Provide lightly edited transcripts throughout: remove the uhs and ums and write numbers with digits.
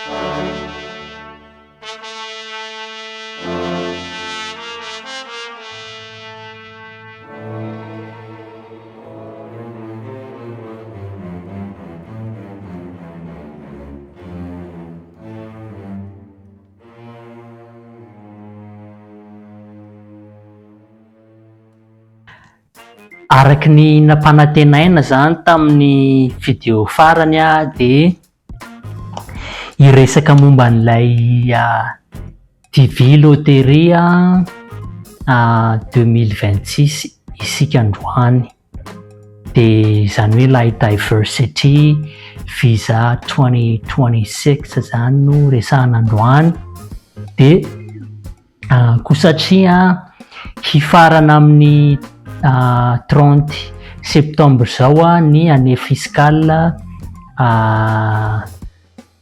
Araka ny nampanantenaina izany tamin'ny video farany dia hiresaka momba an'ilay TV Loteria 2026 isika androany. Dia izany hoe ilay Diversity Visa 2026 izany no resahana androany. Dia Koa satria hifarana amin'ny 30 septembre izao ny année fiscale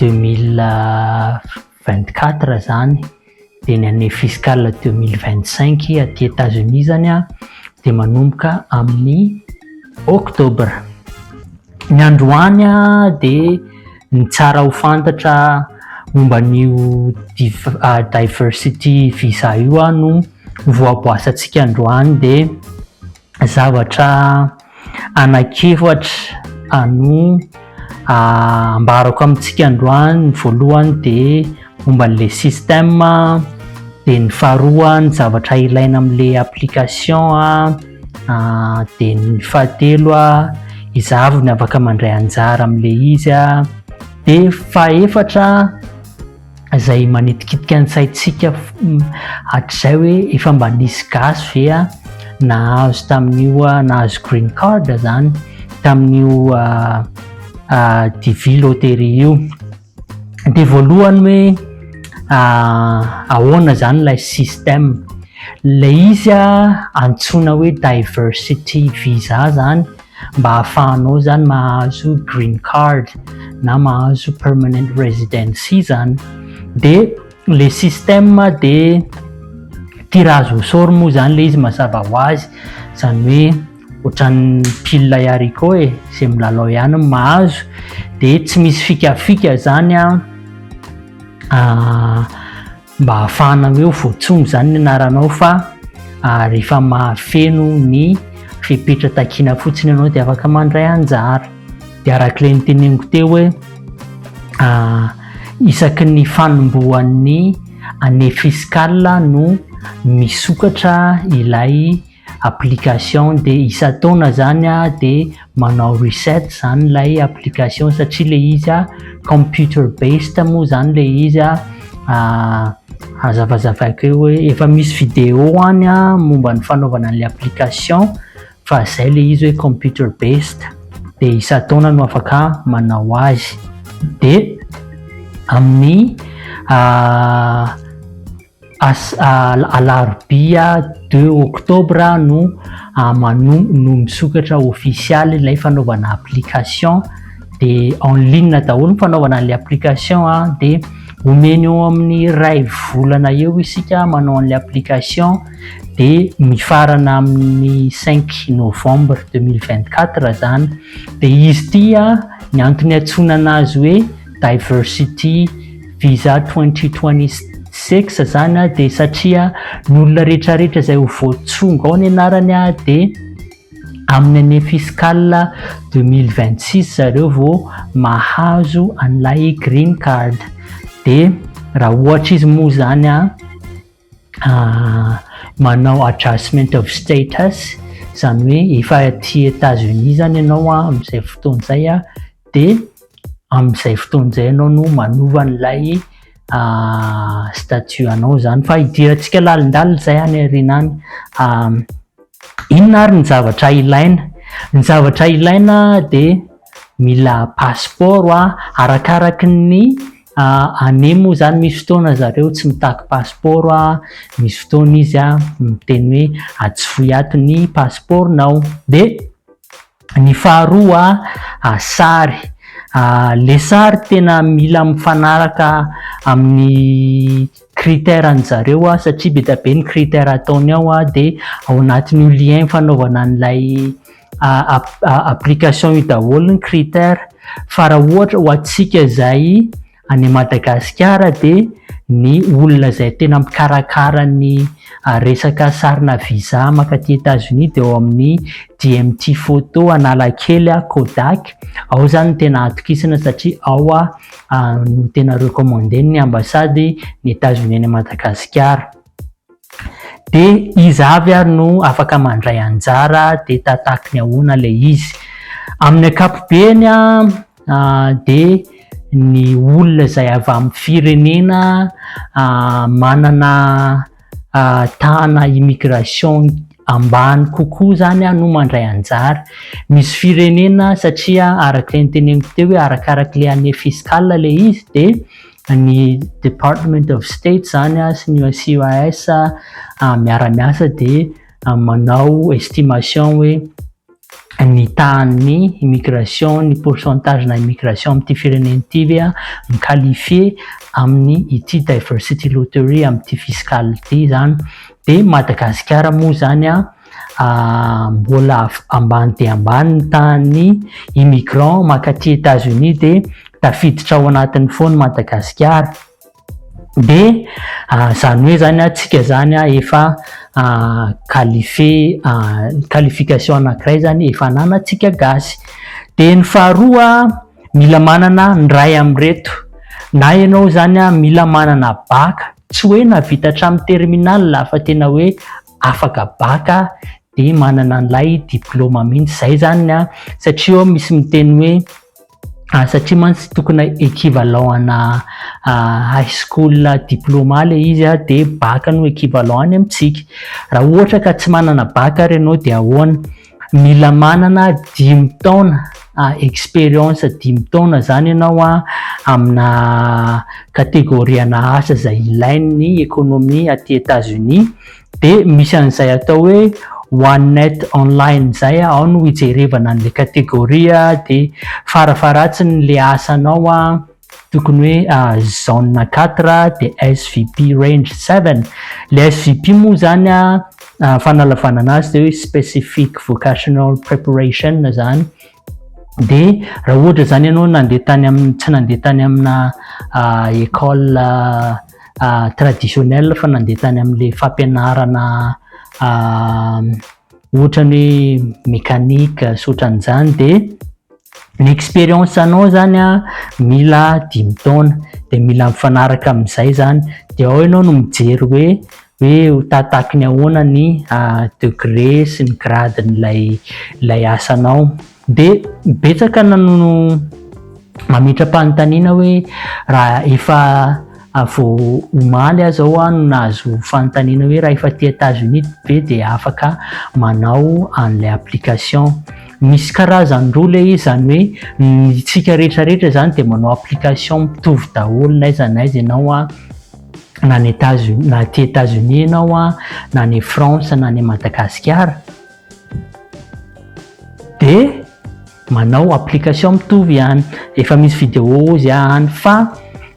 2024 izany, dia ny année fiscale 2025 aty Etats-Unis izany dia manomboka amin'ny octobre. Ny androany dia ny tsara ho fantatra momba an'io diversity visa io no voaboasantsika androany dia zavatra anankiefatra no ambarako amintsika androany. Ny voalohany dia momba an'ilay système, dia ny faharoa ny zavatra ilaina amin'ilay application, dia ny fahatelo iza avy ny afaka mandray anjara amin'ilay izy, dia fahefatra izay manitikitika ny saintsika hatrizay hoe efa mba nisy gasy ve nahazo tamin'io nahazo green card zany tamin'io DV loterie io. Dia voalohany hoe ahoana zany ilay système. Ilay izy antsoina hoe diversity visa zany mba ahafahanao zany mahazo green card na mahazo permanent residency zany. Dia le système dia tirage au sort moa zany le izy mazava ho azy, zany hoe ohatran'ny pile haricot e, izay milalao ihany no mahazo, dia tsy misy fikafika zany an, mba ahafahana hoe ho voatsongo zany ny anaranao fa rehefa mahafeno ny fepetra takiana fotsiny ianao dia afaka mandray anjara. Dia araka ilay noteneniko teo hoe isaky ny fanombohan'ny année fiscale no misokatra ilay application dia isan-taona zany dia manao reset zany ilay application satria ilay izy computer based moa zany ilay izy. Hazavazavaiko eo hoe efa misy vidéo any momba ny fanaovana an'ilay application fa zay ilay izy hoe computer based dia isan-taona no afaka manao azy. Dia amin'ny Alarobia deux octobre no manomboka no misokatra ofisialy ilay fanaovana application dia en ligne daholo ny fanaovana an'ilay application dia omeny eo amin'ny iray volana eo isika manao an'ilay application dia mifarana amin'ny cinq novembre 2024 zany. Dia izy ity ny antony iantsoana anazy hoe diversity Visa 2026 zany dia satria ny olona rehetrarehetra izay ho voatsongo ao ny anarany dia amin'ny année fiscale 2026 zareo vao mahazo an'ilay green card. Dia raha ohatra izy moa zany manao adjustment of status, izany hoe efa aty Etats-Unis zany ianao amin'izay fotoana izay dia amin'izay fotoana izay ianao no manova an'ilay statut anao zany. Fa hidirantsika lalindalina izay any aoriana any. Inona ary ny zavatra ilaina? Ny zavatra ilaina dia mila passeport arakaraky ny année moa zany misy fotoana zareo tsy mitaky passeport, misy fotoana izy miteny hoe atsofohy ato ny passeport-nao. Dia ny faharoa sary, le sary tena mila mifanaraka amin'ny critère an-jareo satria be dia be ny critère ataony ao dia ao anatin'io lien fanaovana an'ilay application io daholo ny critère. Fa raha ohatra ho antsika izay Any Madagasikara dia ny olona izay tena mikarakara ny resaka sarina visa mankaty Etazonia dia ao amin'ny DMT Photo Analakely Kodak. Ao izany no tena atokisana satria ao no tena recommandé-n'ny ambasady ny Etazonia any Madagasikara. Dia iza avy ary no afaka mandray anjara dia tataky ny ahoana ilay izy? Amin'ny ankapobeny dia ny olona izay avy amin'ny firenena manana tahana immigration ambany kokoa izany no mandray anjara. Misy firenena satria araka ilay noteneniko teo hoe arakaraka ilay année fiscale ilay izy dia ny Department of State izany sy ny USCIS miara-miasa dia manao estimation hoe ny tahan'ny immigration, ny pourcentage na immigration amin'ity firenena ity ve mi-qualifier amin'ny ity diversity lottery amin'ity fiscale ity izany. Dia Madagasikara moa izany mbola ambany dia ambany ny tahan'ny immigrant mankaty Etazonia dia tafiditra ao anatiny foana Madagasikara. Dia izany hoe izany tsika izany efa qualifié, qualification anankiray izany efa ananantsika gasy. Dia ny faharoa mila manana ny iray amin'ireto, na ianao izany mila manana bac, tsy hoe nahavita hatramin'ny terminale fa tena hoe afaka bac dia manana an'ilay diplôme mihitsy. Izay izany satria eo misy miteny hoe satria mantsy tokony équivalent ana high school diplôme ilay izy dia bac no équivalent any amintsika. Raha ohatra ka tsy manana bac ary ianao dia ahoana? Mila manana 5 taona expérience, 5 taona izany ianao amina catégorie ana asa izay ilain'ny économie aty Etazonia. Dia misy an'izay atao hoe OneNet online izay, ao no hijerevana an'ilay catégorie. Dia farafaharatsiny ilay asanao tokony hoe zone 4 dia SVP range 7. Ilay SVP moa izany fanalavana anazy dia hoe specific vocational preparation izany. Dia raha ohatra izany ianao nandeha tany amin'ny, tsy nandeha tany amina école traditionnelle fa nandeha tany amin'ilay fampianarana ohatra ny hoe mécanique sy ohatran'izany, dia ny expérience anao izany mila 5 taona, dia mila mifanaraka amin'izay izany. Dia ao ianao no mijery hoe ho tataky ny ahoana ny degré sy ny grade-n'ilay ilay asanao. Dia betsaka no mametra-panontaniana hoe raha efa vao omaly aho izao no nahazo fanontaniana hoe raha efa aty Etazonia ve dia afaka manao an'ilay application. Misy karazany roa ilay izy, izany hoe ny tsika rehetrarehetra izany dia manao application mitovy daholo na aiza na aiza ianao, na any Etazonia, na aty Etazonia ianao, na any France, na any Madagasikara, dia manao application mitovy ihany. Efa misy vidéo izy any fa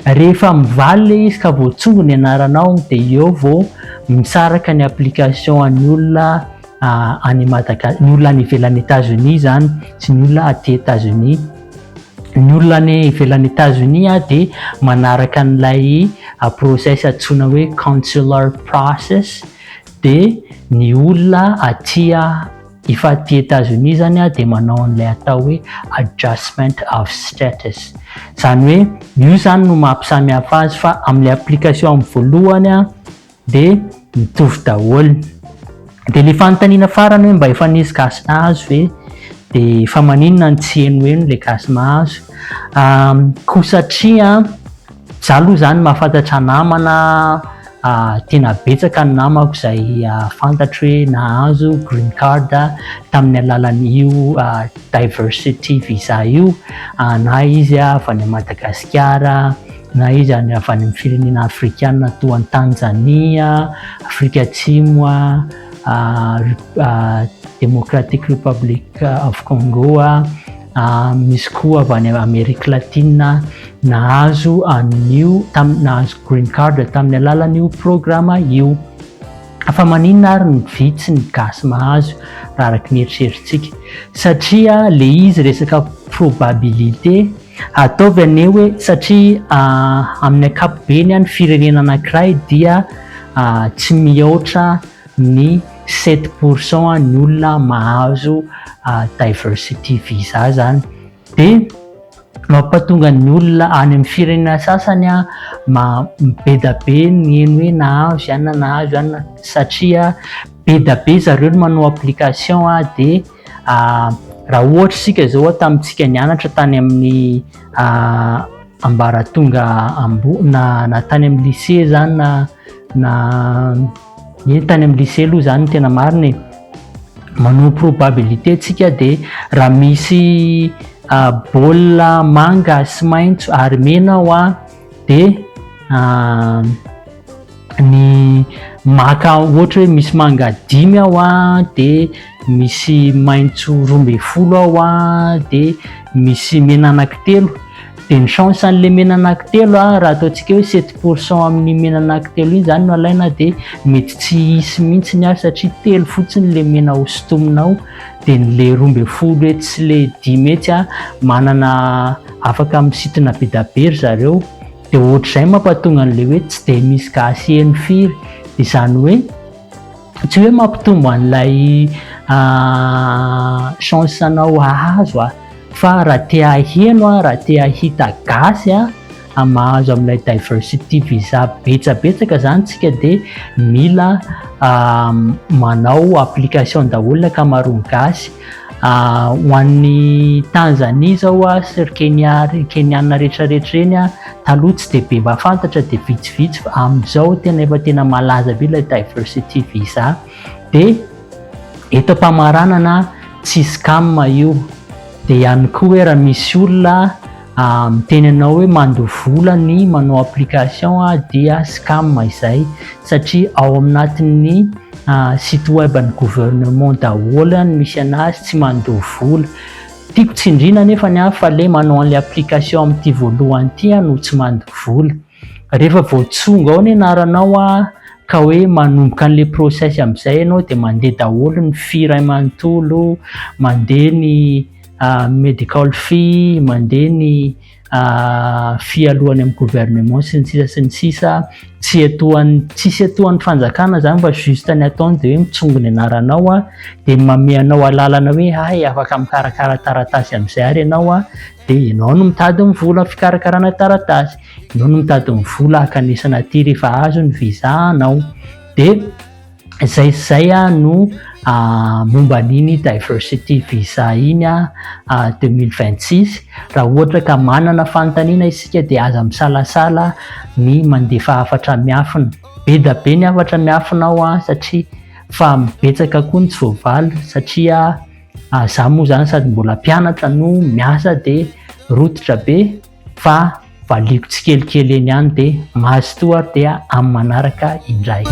rehefa mivaly ilay izy ka voatsongo ny anaranao dia eo vao misaraka ny application an'ny olona any Madaga-, ny olona any ivelan'ny Etazonia izany sy ny olona aty Etazonia. Ny olona any ivelan'ny Etazonia dia manaraka an'ilay process antsoina hoe consular process, dia ny olona aty efa aty Etazonia izany dia manao an'ilay atao hoe adjustment of status. Izany hoe io izany no mampisamihafa azy, fa amin'ilay application amin'ny voalohany dia mitovy daholo. Dia ilay fanontaniana farany hoe mba efa nisy gasy nahazo ve, dia efa maninona no tsy henoheno ilay gasy mahazo? Koa satria za aloha izany mahafantatra namana tena betsaka ny namako izay fantatro hoe nahazo green card tamin'ny alalan'io diversity visa io, na izy avy any Madagasikara, na izy avy any amin'ny firenena afrikana toa an'i Tanzania, Afrika Atsimo, Democratic Republic of Congo, misy koa avy any Amerika Latina nahazo an'io tam-, nahazo green card tamin'ny alalan'io programa io. Fa maninona ary ny vitsy ny gasy mahazo raha araka ny eritreritsika? Satria le izy resaka probabilité. Ataovy anie hoe satria amin'ny ankapobeny ny firenena anankiray dia tsy mihoatra ny 7% ny olona mahazo diversity visa zany. Dia mampatonga ny olona any amin'ny firenena sasany be da be ny heno hoe nahazo ihany nahazo ihany, satria be da be zareo no manao application. Dia raha ohatra isika zao tamintsika nianatra tany amin'ny ambaratonga ambony na tany amin'ny lycée zany na eny tany amin'ny lycée aloha zany no tena marina e, manao probabilité tsika, dia raha misy baolina manga sy maitso ary mena ao dia ny maka ohatra hoe misy manga 5 ao dia misy maitso 12 ao dia misy mena 3, dia ny chance an'le mena 3 raha ataontsika hoe 7% amin'ny mena 3 iny zany no alaina, dia mety tsy hisy mihitsy ny azy satria telo fotsiny le mena hosintominao, dia ny le 12 etsy sy le 5 etsy manana afaka misintona be da be ry zareo. Dia ohatr'izay mampatonga an'le hoe tsy dia misy gasy heno firy. Izany hoe tsy hoe mampitombo an'ilay chance anao hahazo fa raha te haheno raha te hahita gasy mahazo amin'ilay diversity visa betsabetsaka zany tsika, dia mila manao application daholo ny ankamaroan'ny gasy. Ho an'ny Tanzania zao sy ry Kenya, Kenyana rehetrarehetra ireny taloha tsy dia be mahafantatra, dia vitsivitsy, fa amin'izao tena efa tena malaza be ilay diversity visa. Dia eto am-pamaranana, tsy scam io. Dia ihany koa hoe raha misy olona miteny anao hoe mandoa vola ny manao application dia scam izay, satria ao anatin'ny site web ny gouvernement daholo ny misy anazy, tsy mandoa vola. Tiako tsindrina nefa ny fa le manao an'ilay application amin'ity voalohany ity no tsy mandoa vola. Rehefa voatsongo ao ny anaranao ka hoe manomboka an'ilay process amin'izay ianao, dia mandeha daholo ny fee iray manontolo, mandeha ny medical fee, mandeha ny fee alohany amin'ny gouvernement sy ny sisa sy ny sisa. Tsy atohan'ny, tsisy atohan'ny fanjakana zany, fa juste ny ataony dia hoe mitsongo ny anaranao dia manome anao alalana hoe hay afaka mikarakara taratasy amin'izay ary ianao dia ianao no mitady ny vola fikarakarana taratasy, ianao no mitady ny vola hakanesana aty rehefa azo ny visa anao. Dia zay no momba an'iny diversity visa iny 2026. Raha ohatra ka manana fanontaniana isika, dia aza misalasala ny mandefa hafatra miafina. Be da be ny hafatra miafina ao satria fa betsaka koa ny tsy voavaly, satria za moa zany sady mbola mpianatra no miasa, dia rototra be, fa valiako tsikelikely eny ihany. Dia mazotoa ary dia amin'ny manaraka indray.